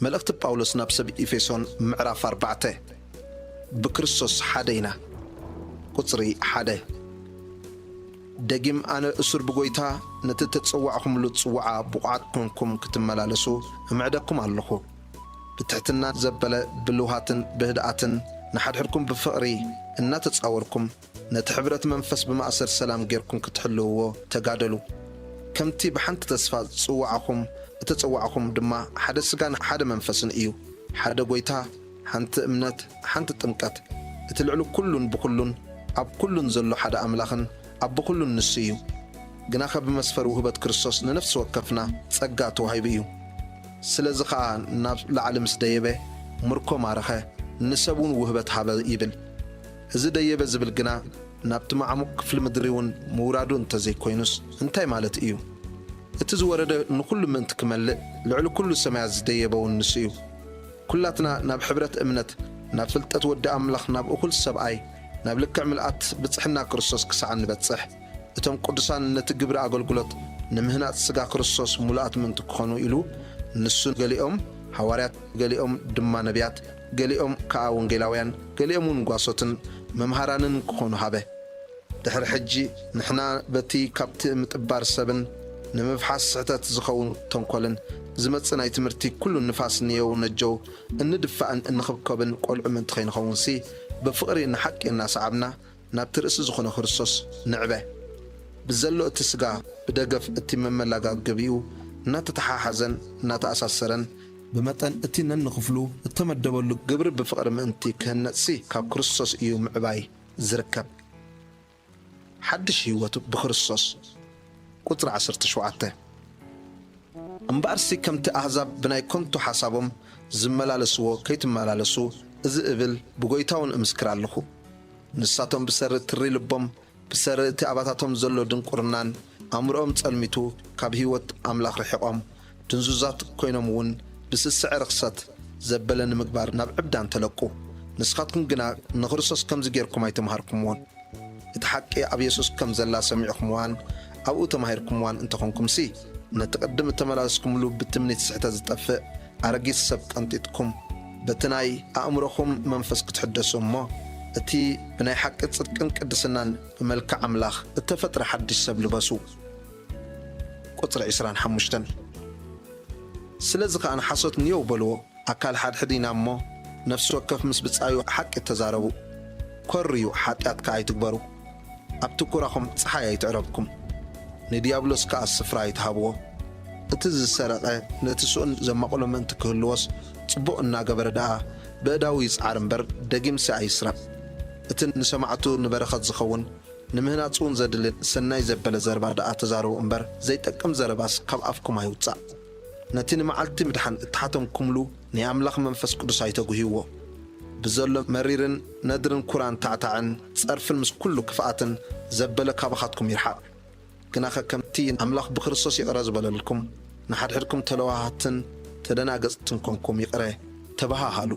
መልእኽቲ ጳውሎስ ናብ ሰብ ኤፌሶን ምዕራፍ ኣርባዕተ። ብክርስቶስ ሓደ ኢና። ቁጽሪ ሓደ። ደጊም ኣነ እሱር ብጎይታ ነቲ ተጸዋዕኹምሉ ጽዋዓ ብቑዓት ኮንኩም ክትመላለሱ እምዕደኩም ኣለኹ። ብትሕትና ዘበለ ብልውሃትን ብህድኣትን ንሓድሕድኩም ብፍቕሪ እናተጻወርኩም ነቲ ሕብረት መንፈስ ብማእሰር ሰላም ጌርኩም ክትሕልውዎ ተጋደሉ። ከምቲ ብሓንቲ ተስፋ ዝጽዋዕኹም እተጸዋዕኹም ድማ ሓደ ስጋን ሓደ መንፈስን እዩ። ሓደ ጎይታ፣ ሓንቲ እምነት፣ ሓንቲ ጥምቀት፣ እቲ ልዕሊ ኩሉን ብኹሉን ኣብ ኩሉን ዘሎ ሓደ ኣምላኽን ኣብ ብኹሉን ንሱ እዩ። ግናኸ ብመስፈር ውህበት ክርስቶስ ንነፍሲ ወከፍና ጸጋ ተዋሂቡ እዩ። ስለዚ ኸኣ ናብ ላዕሊ ምስ ደየበ ምርኮ ማረኸ፣ ንሰብ እውን ውህበት ሃበ ይብል። እዚ ደየበ ዝብል ግና ናብቲ ማዕሙቕ ክፍሊ ምድሪ እውን ምውራዱ እንተዘይኮይኑስ እንታይ ማለት እዩ? እቲ ዝወረደ ንኹሉ ምእንቲ ክመልእ ልዕሊ ኩሉ ሰማያት ዝደየበ እውን ንሱ እዩ። ኩላትና ናብ ሕብረት እምነት፣ ናብ ፍልጠት ወዲ ኣምላኽ፣ ናብ እኹል ሰብኣይ፣ ናብ ልክዕ ምልኣት ብጽሕና ክርስቶስ ክሳዕ እንበጽሕ፣ እቶም ቅዱሳን ነቲ ግብሪ ኣገልግሎት ንምህናጽ ስጋ ክርስቶስ ምሉኣት ምእንቲ ክኾኑ ኢሉ፣ ንሱ ገሊኦም ሃዋርያት፣ ገሊኦም ድማ ነቢያት፣ ገሊኦም ከኣ ወንጌላውያን፣ ገሊኦም እውን ጓሶትን መምሃራንን ክኾኑ ሃበ። ድሕሪ ሕጂ ንሕና በቲ ካብቲ ምጥባር ሰብን ንምፍሓስ ስሕተት ዝኸውን ተንኮልን ዝመጽእ ናይ ትምህርቲ ኩሉ ንፋስ ንየው ነጀው እንድፋእን እንኽብከብን ቆልዑ ምእንቲ ከይንኸውንሲ፣ ብፍቕሪ ንሓቂ እናሰዓብና ናብቲ ርእሲ ዝኾነ ክርስቶስ ንዕበ። ብዘሎ እቲ ስጋ ብደገፍ እቲ መመላጋገቢኡ እናተተሓሓዘን እናተኣሳሰረን፣ ብመጠን እቲ ነንኽፍሉ እተመደበሉ ግብሪ ብፍቕሪ ምእንቲ ክህነጽሲ ካብ ክርስቶስ እዩ ምዕባይ ዝርከብ። ሓድሽ ህይወት ብክርስቶስ። ቁጽሪ ዓሰርተ ሸውዓተ። እምበኣርሲ ከምቲ ኣህዛብ ብናይ ከንቱ ሓሳቦም ዝመላለስዎ ከይትመላለሱ፣ እዚ እብል ብጎይታ እውን እምስክር ኣለኹ። ንሳቶም ብሰሪ ትሪ ልቦም፣ ብሰሪ እቲ ኣባታቶም ዘሎ ድንቁርናን ኣእምሮኦም ጸልሚቱ፣ ካብ ህይወት ኣምላኽ ርሒቖም፣ ድንዙዛት ኮይኖም እውን ብስስዐ ርኽሰት ዘበለ ንምግባር ናብ ዕብዳን ተለቁ። ንስኻትኩም ግና ንክርስቶስ ከምዚ ጌርኩም ኣይተምሃርኩምዎን። እቲ ሓቂ ኣብ የሱስ ከም ዘላ ሰሚዕኩምዋን ኣብኡ ተማሂርኩምዋን እንተኾንኩምሲ፣ ነቲ ቅድም እተመላለስኩምሉ ብትምኒት ስሕተት ዝጠፍእ ኣረጊት ሰብ ቀንጢጥኩም፣ በቲ ናይ ኣእምሮኹም መንፈስ ክትሕደሱ እሞ፣ እቲ ብናይ ሓቂ ጽድቅን ቅድስናን ብመልክዕ ኣምላኽ እተፈጥረ ሓድሽ ሰብ ልበሱ። ቁጽሪ ዕስራን ሓሙሽተን። ስለዚ ኸኣ ንሓሶት ንየው በልዎ። ኣካል ሓድሕድ ኢና እሞ፣ ነፍሲ ወከፍ ምስ ብጻዩ ሓቂ ተዛረቡ። ኮርዩ፣ ሓጢኣት ከኣ ኣይትግበሩ። ኣብቲ ኩራኹም ጸሓይ ኣይትዕረብኩም፣ ንድያብሎስ ከኣ ስፍራ ኣይትሃብዎ። እቲ ዝሰረቐ ነቲ ስኡን ዘማቕሎ ምእንቲ ክህልዎስ፣ ጽቡቕ እናገበረ ደኣ ብእዳዉ ይጽዓር እምበር፣ ደጊምሲ ኣይስረቕ። እቲ ንሰማዕቱ ንበረኸት ዝኸውን፣ ንምህናጽ እውን ዘድሊ ሰናይ ዘበለ ዘረባ ደኣ ተዛረቡ እምበር፣ ዘይጠቅም ዘረባስ ካብ ኣፍኩም ኣይውጻእ። ነቲ ንመዓልቲ ምድሓን እተሓተምኩምሉ ናይ ኣምላኽ መንፈስ ቅዱስ ኣይተጉህይዎ። ብዘሎ መሪርን ነድርን ኩራን ታዕታዕን ጸርፍን ምስ ኩሉ ክፍኣትን ዘበለ ካባኻትኩም ይርሓቕ። ግናኸ ከምቲ ኣምላኽ ብክርስቶስ ይቕረ ዝበለልኩም፣ ንሓድሕድኩም ተለዋሃትን ተደናገጽትን ኮንኩም ይቕረ ተበሃሃሉ።